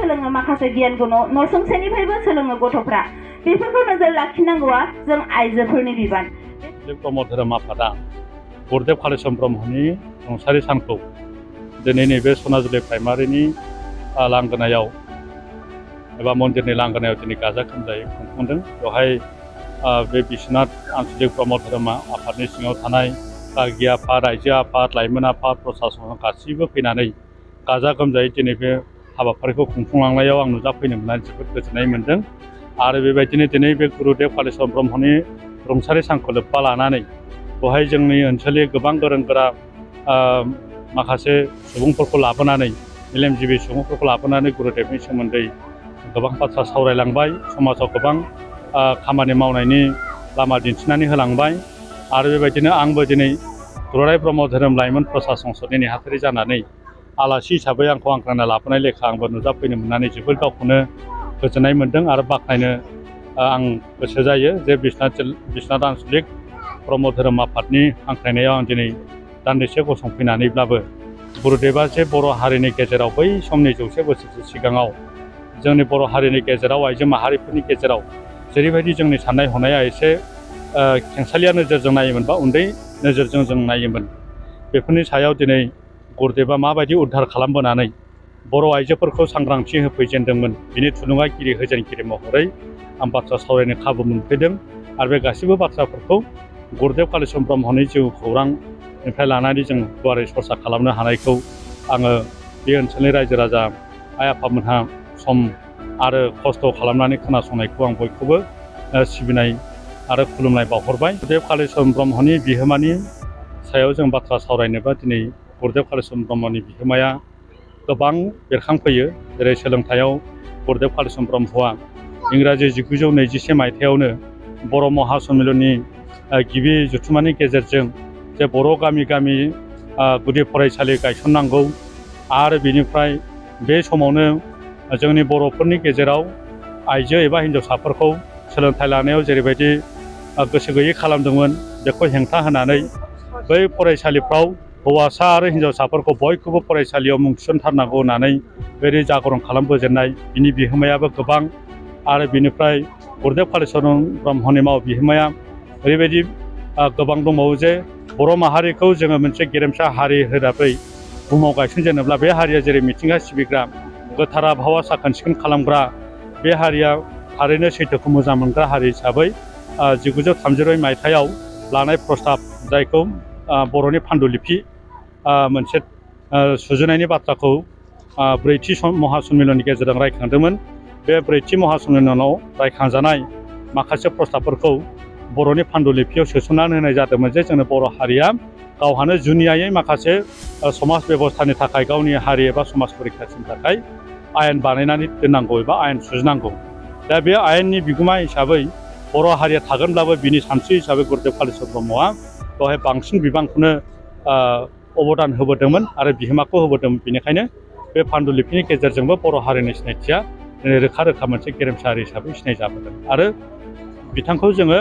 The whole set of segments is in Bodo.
सोलोङो माखासे गियानखौ नसुंसेनिफ्रायबो सोलोङो गथ'फ्रा बेफोरखौ नोजोर लाखिनांगौआ जों आइजोफोरनि बिबान। ब्रह्म धोरोम आफादा गुरुदेव कालिचरण ब्रह्मनि रुंसारि सानखौ दिनै नैबे सनाजुलि प्राइमारिनि लांगोनायाव एबा मन्दिरनि लांगोनायाव दिनै गाजा गोमजायै खुंफुंदों। बेवहाय बे बिश्वनाथ आन्चलिक ब्रह्म धोरोम आफादनि सिङाव थानाय गागि आफाद, आइजो आफाद, लाइमोन आफाद, प्रसासन गासैबो फैनानै गाजा गोमजायै दिनै बे हाबाफारिखौ खुंफुंलांनायाव आं नुजाफैनो मोननानै जोबोद गोजोननाय मोन्दों। आरो बेबायदिनो दिनै बे गुरुदेव कालिचरण ब्रह्मनि रुंसारि सानखौ लोब्बा लानानै बेवहाय जोंनि ओनसोलनि गोबां गोरों गोरा माखासे सुबुंफोरखौ लाबोनानै मेलेमजिबि सुबुंफोरखौ लाबोनानै गुरुदेवनि सोमोन्दै गोबां बाथ्रा सावरायलांबाय, समाजाव गोबां खामानि मावनायनि लामा दिन्थिनानै होलांबाय। आरो बेबायदिनो आंबो दिनै दुलाराय ब्रह्म धोरोम लाइमोन प्रसा संसदनि नेहाथारि जानानै आलासि हिसाबै आंखौ हांख्रायना लाबोनाय लेखा आंबो नुजाफैनो मोननानै जोबोद गावखौनो गोजोननाय मोन्दों आरो बाख्नायनो आं गोसो जायो जे बिश्वनाथ आन्चलिक ब्रह्म धोरोम आफादनि हांख्रायनायाव आं दिनै दान्दिसे गसंफैनानैब्लाबो गुरुदेवा जे बर' हारिनि गेजेराव बै समनि 100 बोसोरसो सिगाङाव जोंनि बर' हारिनि गेजेराव आइजो माहारिफोरनि गेजेराव जेरैबायदि जोंनि साननाय हनाया एसे खेंसालिया नोजोरजों नायोमोन बा उन्दै नोजोरजों जों नायोमोन, बेफोरनि सायाव दिनै गुरुदेवा माबायदि उद्धार खालामबोनानै बर' आइजोफोरखौ सांग्रांथि होफैजेनदोंमोन, बिनि थुलुंगागिरि होजेनगिरि महरै आं बाथ्रा सावरायनो खाबु मोनफैदों। आरो बे गासैबो बाथ्राफोरखौ गुरुदेव कालिचरण ब्रह्मनि जिउ खौरांनिफ्राय लानानै जों गुवारै सरसा खालामनो हानायखौ आङो बे ओनसोलनि रायजो राजा आइ आफामोनहा सम आरो खस्थ' खालामनानै खोनासंनायखौ आं बयखौबो सिबिनाय आरो खुलुमनाय बावहरबाय। गुरुदेव कालिचरण ब्रह्मनि बिहोमानि सायाव जों बाथ्रा सावरायनोबा दिनै गुरुदेव कालिचरण ब्रह्मनि बिहोमाया गोबां बेरखांफैयो। जेरै सोलोंथायाव गुरुदेव कालिचरण ब्रह्मआ इंराजि 1921 मायथाइयावनो बर' महासम्मेलननि गिबि जथुम्मानि गेजेरजों जे बर' गामि गामि गुदि फरायसालि गायसननांगौ आरो बिनिफ्राय बे समावनो जोंनि बर'फोरनि गेजेराव आइजो एबा हिन्जावसाफोरखौ सोलोंथाइ लानायाव जेरैबायदि गोसो गैयै खालामदोंमोन, बेखौ हेंथा होनानै बै फरायसालिफ्राव हौवासा आरो हिन्जावसाफोरखौ बयखौबो फरायसालियाव मुं थिसनथारनांगौ होननानै बेबायदि जागरण खालामबोजेननाय बिनि बिहोमायाबो गोबां। आरो बिनिफ्राय गुरुदेव कालिचरण ब्रह्मनि बिहोमाया ओरैबायदि गोबां दंबावो जे बर' माहारिखौ जोङो मोनसे गेरेमसा हारि हिसाबै बुहुमाव गायसनजेनोब्ला बे हारिया जेरै मिथिंगा सिबिग्रा, गोथार आबहावा साखोन सिखोन खालामग्रा, बे हारिया थारैनो सैथोखौ मोजां मोनग्रा हारि हिसाबै 1932 मायथाइयाव लानाय प्रस्ताब, जायखौ बर'नि पान्डुलिपि मोनसे सुजुनायनि बाथ्राखौ ब्रैथि महासम्मेलननि गेजेरजों रायखांदोंमोन। बे ब्रैथि महासम्मेलनाव रायखांजानाय माखासे प्रस्ताबफोरखौ बर'नि पान्डुलिपियाव सोसननानै होनाय जादोंमोन जे जोंनि बर' हारिया गावहानो जुनियायै माखासे समाज बेबस्थानि थाखाय गावनि हारि एबा समाजखौ रैखाथिनि थाखाय आयेन बानायनानै दोननांगौ एबा आयेन सुजुनांगौ। दा बे आयेननि बिगोमा हिसाबै बर' हारिया थागोनब्लाबो बिनि सानस्रि हिसाबै गुरुदेव कालिचरण ब्रह्मआ बेवहाय बांसिन बिबांखौनो अबदान होबोदोंमोन आरो बिहोमाखौ होबोदोंमोन। बेनिखायनो बे पान्डुलिपिनि गेजेरजोंबो बर' हारिनि सिनायथिया रोखा रोखा मोनसे गेरेमसा हारि हिसाबै सिनायजाबोदों। आरो बिथांखौ जोङो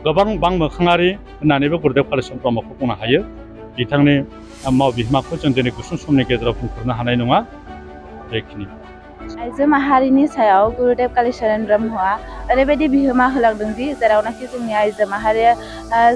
गोबां बांमोखाङारि होननानैबो गुरुदेव कालिचरण ब्रह्मखौ बुंनो हायो। बिथांनि बिहोमाखौ जों दिनै गुसुं समनि गेजेराव बुंफोरनो हानाय नङा। बेखिनि। आइजो माहारिनि सायाव गुरुदेव कालिचरण ब्रह्मआ ओरैबायदि बिहोमा होलांदों दि जेरावनाखि जोंनि आइजो माहारिया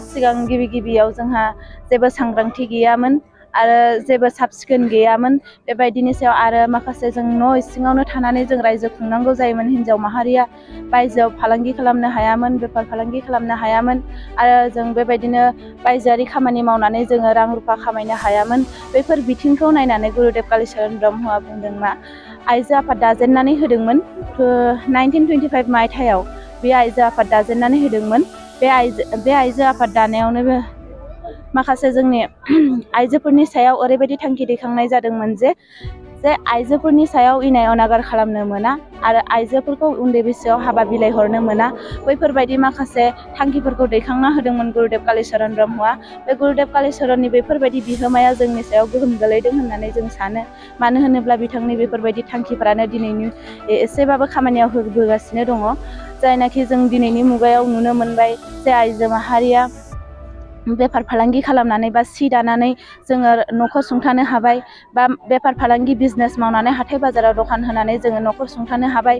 सिगां गिबियाव जोंहा जेबो सांग्रांथि गैयामोन आरो जेबो साब सिखोन गैयामोन। बेबायदिनि सायाव आरो माखासे जों न' सिङावनो थानानै जों रायजो खुंनांगौ जायोमोन। हिन्जाव माहारिया बायजोआव फालांगि खालामनो हायामोन, बेफार फालांगि खालामनो हायामोन आरो जों बेबायदिनो बायजोआरि खामानि मावनानै जोङो रां रुफा खामायनो हायामोन। बेफोर बिथिंखौ नायनानै गुरुदेव कालिचरण ब्रह्मआ बुंदों मा आइजो आफाद दाजेननानै होदोंमोन। 1925 मायथाइयाव बे आइजो आफाद दाजेननानै होदोंमोन। बे आइजो आफाद दानायावनो माखासे जोंनि आइजोफोरनि सायाव ओरैबायदि थांखि दैखांनाय जादोंमोन जे आइजोफोरनि सायाव इनाय अनागार खालामनो मोना आरो आइजोफोरखौ उन्दै बैसोआव हाबा बिलाइ हरनो मोना। बैफोरबायदि माखासे थांखिफोरखौ दैखांना होदोंमोन गुरुदेव कालिचरण ब्रह्मआ। बे गुरुदेव कालिचरणनि बेफोरबायदि बिहोमाया जोंनि सायाव गोहोम गोलैदों होननानै जों सानो। मानो होनोब्ला बिथांनि बेफोरबायदि थांखिफोरानो दिनैनि एसेबाबो खामानियाव होबोगासिनो दङ। जायनाखि जों दिनैनि मुगायाव नुनो मोनबाय जे आइजो माहारिया बेफार फालांगि खालामनानै बा सि दानानै जोङो न'खर सुंथानो हाबाय बा बेफार फालांगि बिजनेस मावनानै हाथाय बाजाराव दखान होनानै जोङो न'खर सुंथानो हाबाय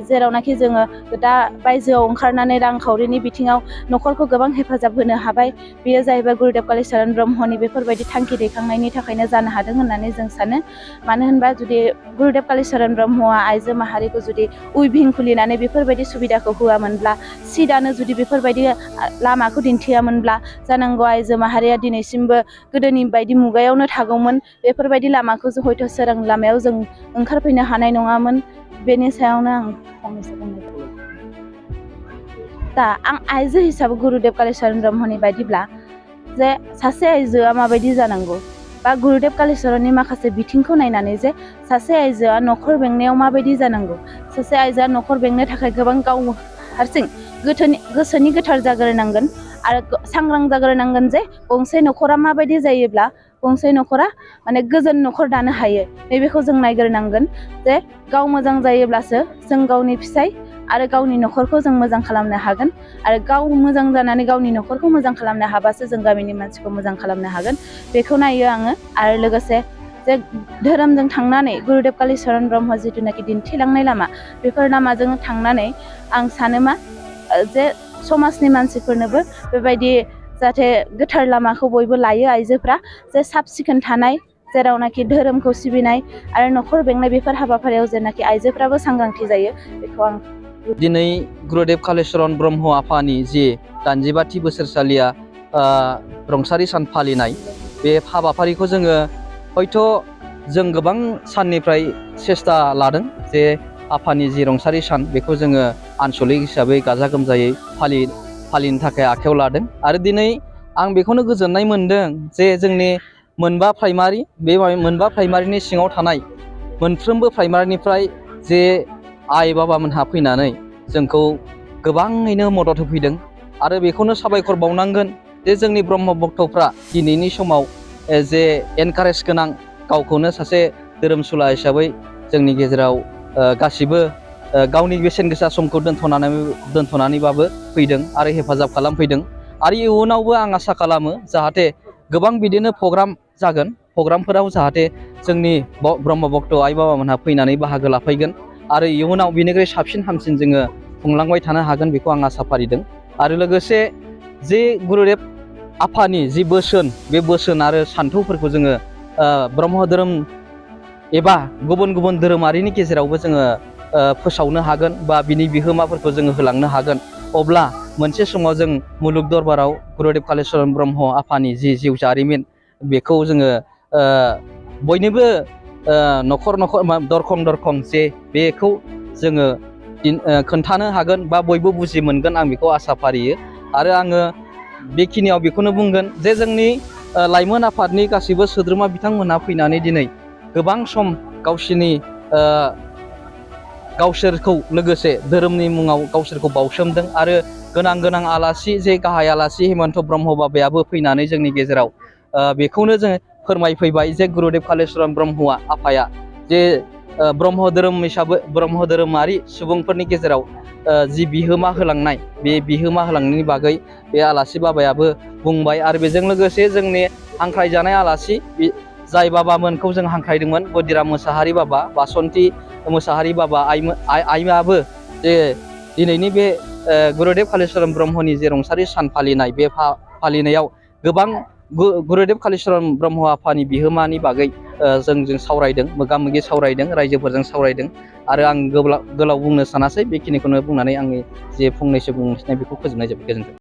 जेरावनाखि जोङो दा बायजोआव ओंखारनानै रांखावरिनि बिथिङाव न'खरखौ गोबां हेफाजाब होनो हाबाय बेयो जाहैबाय गुरुदेब कालिचरण ब्रह्मनि बेफोरबायदि थांखि दैखांनायनि थाखायनो जानो हादों होननानै जों सानो मानो होनबा जुदि गुरुदेब कालिचरण ब्रह्मआ आइजो माहारिखौ जुदि उइभिं खुलिनानै बेफोरबायदि सुबिदाखौ होआमोनब्ला सि दानो जुदि बेफोरबायदि लामाखौ दिन्थियामोनब्ला जानांगौ आइजो माहारिया दिनैसिमबो गोदोनि बायदि मुगायावनो थागौमोन बेफोरबायदि लामाखौ हयथ' सोरां लामायाव जों ओंखारफैनो हानाय नङामोन बेनि सायावनो आं फंनैसो बुंनाय जाबाय दा आं आइजो हिसाबै गुरुदेब कालिचरण ब्रह्मनि बायदिब्ला जे सासे आइजोआ माबायदि जानांगौ बा गुरुदेब कालिचरणनि माखासे बिथिंखौ नायनानै जे सासे आइजोआ न'खर बेंनायाव माबायदि जानांगौ सासे आइजोआ न'खर बेंनो थाखाय गोबां गाव हारसिं गोसोनि गोथार जाग्रोनांगोन आरो सांग्रां जाग्रोनांगोन जे गंसे न'खरा माबायदि जायोब्ला गंसे न'खरा माने गोजोन न'खर दानो हायो नैबेखौ जों नायग्रोनांगोन जे गाव मोजां जायोब्लासो जों गावनि फिसाय आरो गावनि न'खरखौ जों मोजां खालामनो हागोन आरो गाव मोजां जानानै गावनि न'खरखौ मोजां खालामनो हाबासो जों गामिनि मानसिखौ मोजां खालामनो हागोन बेखौ नायो आङो आरो लोगोसे जे धोरोमजों थांनानै गुरुदेब कालिचरण ब्रह्म जिथुनाखि दिन्थिलांनाय लामा बेफोर लामाजों थांनानै आं सानो मा जे समाजनि मानसिफोरनोबो बेबायदि जाहाथे गोथार लामाखौ बयबो लायो आइजोफ्रा जे साब सिखोन थानाय जेरावनाखि धोरोमखौ सिबिनाय आरो न'खर बेंनाय बेफोर हाबाफारियाव जेनाखि आइजोफ्राबो सांग्रांथि जायो बेखौ आं दिनै गुरुदेब कालिचरण ब्रह्म आफानि जि 80थि बोसोरसालिया रुंसारि सान फालिनाय बे हाबाफारिखौ जोङो हयथ' जों गोबां साननिफ्राय सेस्था लादों जे आफानि जि रुंसारि सान बेखौ जोङो आनसलिक हिसाबै गाजा गोमजायै फालिनो थाखाय आखायाव लादों आरो दिनै आं बेखौनो गोजोननाय मोनदों जे जोंनि मोनबा प्राइमारि बे मोनबा प्राइमारिनि सिङाव थानाय मोनफ्रोमबो प्राइमारिनिफ्राय जे आइ बाबामोनहा फैनानै जोंखौ गोबाङैनो मदद होफैदों आरो बेखौनो साबायखर बावनांगोन जे जोंनि ब्रह्म भक्तफ्रा दिनैनि समाव जे एनकारेज गोनां गावखौनो सासे धोरोमसुला हिसाबै जोंनि गेजेराव गासिबो गावनि बेसेन गोसा समखौ दोनथ'नानैबाबो फैदों आरो हेफाजाब खालामफैदों आरो इयुनावबो आं आसा खालामो जाहाथे गोबां बिदिनो प्रग्राम जागोन प्रग्रामफोराव जाहाथे जोंनि ब्रह्म भक्त आइ बाबामोनहा फैनानै बाहागो लाफैगोन आरो इयुनाव बिनिख्रुइ साबसिन हामसिन जोङो खुंलांबाय थानो हागोन बेखौ आं आसा फारिदों आरो लोगोसे जे गुरुदेब आफानि जि बोसोन बे बोसोन आरो सान्थौफोरखौ जोङो ब्रह्म धोरोम एबा गुबुन गुबुन धोरोमारिनि गेजेरावबो जोङो फोसावनो हागोन बा बिनि बिहोमाफोरखौ जोङो होलांनो हागोन अब्ला मोनसे समाव जों मुलुग दरबाराव गुरुदेब कालिचरण ब्रह्म आफानि जि जिउ जारिमिन बेखौ जोङो बयनोबो न'खर दरखं जे बेखौ जोङो खोन्थानो हागोन बा बयबो बुजि मोनगोन आं बेखौ आसा फारियो आरो आङो बेखिनियाव बेखौनो बुंगोन जे जोंनि लाइमोन आफादनि गासैबो सोद्रोमा बिथांमोनहा फैनानै दिनै गोबां सम गावसोरखौ लोगोसे धोरोमनि मुङाव गावसोरखौ बावसोमदों आरो गोनां आलासि जे गाहाय आलासि हेमन्त ब्रह्म बाबायाबो फैनानै जोंनि गेजेराव बेखौनो जों फोरमायफैबाय जे गुरुदेब कालिचरण ब्रह्मआ आफाया जे ब्रह्म धोरोम हिसाबै ब्रह्म धोरोमारि सुबुंफोरनि गेजेराव जि बिहोमा होलांनाय बे बिहोमा होलांनायनि बागै बे आलासि बाबायाबो बुंबाय आरो बेजों लोगोसे जोंनि हांख्रायजानाय आलासि जाय बाबामोनखौ जों हांख्रायदोंमोन बदिराम मोसाहारि बाबा बासन्ति मोसाहारि बाबा आइमाबो जे दिनैनि बे गुरुदेब कालिचरण ब्रह्मनि जे रुंसारि सान फालिनाय बे फालिनायाव गोबां गुरुदेब कालिचरण ब्रह्म आफानि बिहोमानि बागै जों सावरायदों मोगा मोगि सावरायदों रायजोफोरजों सावरायदों आरो आं गोलाव बुंनो सानासै बेखिनिखौनो बुंनानै आंनि जे फंनैसो बुंथिनाय बेखौ फोजोबनाय जाबाय। गोजोन्थों।